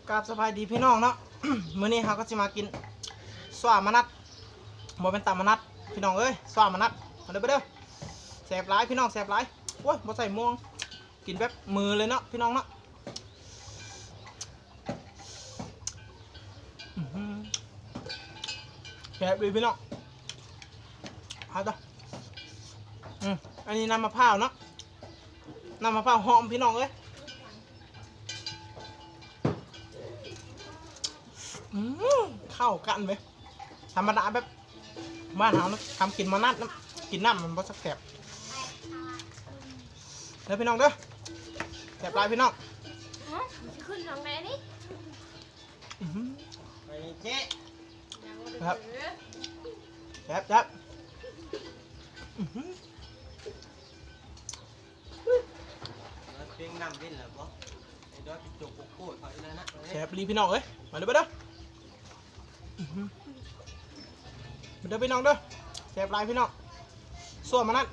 ກາບສະບາຍດີພີ່ນ້ອງເນາະ ມື້ນີ້ເຮົາກໍຊິມາກິນຊວາມະນັດ ບໍ່ແມ່ນຕຳມະນັດ ພີ່ນ້ອງເອີຍ ຊວາມະນັດ ມາເດີ ມາເດີ ແຊບຫຼາຍພີ່ນ້ອງ ແຊບຫຼາຍ ໂອ້ຍ ບໍ່ໃສ່ໝ່ວງ ກິນແບບມືເລີຍເນາະ ພີ່ນ້ອງເນາະ. ອືມ ແຊບເລີຍພີ່ນ້ອງ ເອົາເດີ ອືມ ອັນນີ້ນ້ຳມະພ້າວເນາະ ນ້ຳມະພ້າວຫອມພີ່ນ້ອງເອີຍ ອືມ ເຂົ້າກັນເວີຍ ທຳມະດາແບບບ້ານເຮົານະ ທຳກິນມານັດນຳ ກິນນ້ຳມັນບໍ່ແຊບ ເດີພີ່ນ້ອງເດີ ແຊບຫຼາຍພີ່ນ້ອງ ຮະ ມັນຊິຂຶ້ນທາງໃດນີ້ ອືມ ໄປເຈະ ແຊບ ແຊບ ແຊບ ອືມ ເພງນ້ຳເປັນແລ້ວບໍ່ ໄອ້ດອຍໄປຈົກໂກໂກ້ເຂົາອີກແລ້ວນະ ແຊບອີ່ຫຼີພີ່ນ້ອງເອີຍ ມາເດີ ມາເດີ ອືມ ມາເດີພີ່ນ້ອງເດີ ແຊບຫຼາຍພີ່ນ້ອງ ຊວມມານັ້ນ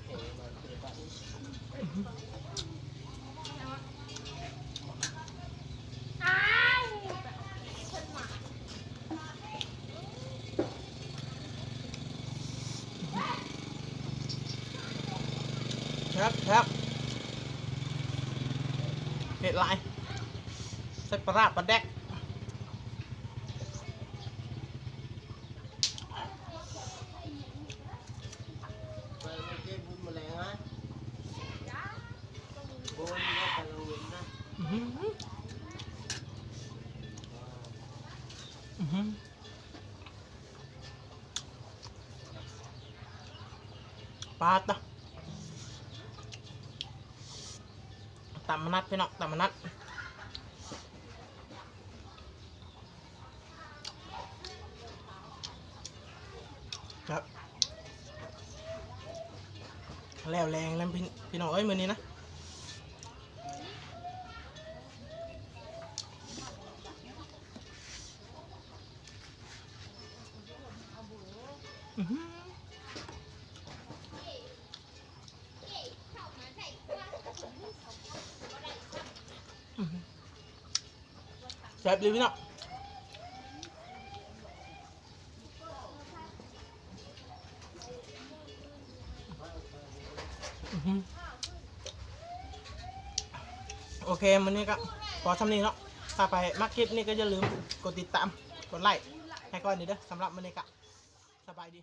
ແຊບໆ ເຜັດຫຼາຍ ໃສ່ປາຮ້າປາແດກ. ອືຫື ອືຫື ປາດຕະ ຕຳມະນັດພີ່ນ້ອງ ຕຳມະນັດ. ແລ້ວແລງນຳ ພີ່ນ້ອງເອີຍ ມື້ນີ້ນະ ອືຫື ແຊບອີ່ຫຼີພີ່ນ້ອງ ອືຫື ໂອເຄ ມື້ນີ້ກໍພໍສ່ຳນີ້ເນາະ ຖ້າໃຜມັກຄລິບນີ້ກໍຢ່າລືມກົດຕິດຕາມ ກົດໄລ້ໃຫ້ຂ້ອຍແດ່ເດີ ສຳລັບມື້ນີ້ກໍສະບາຍດີ.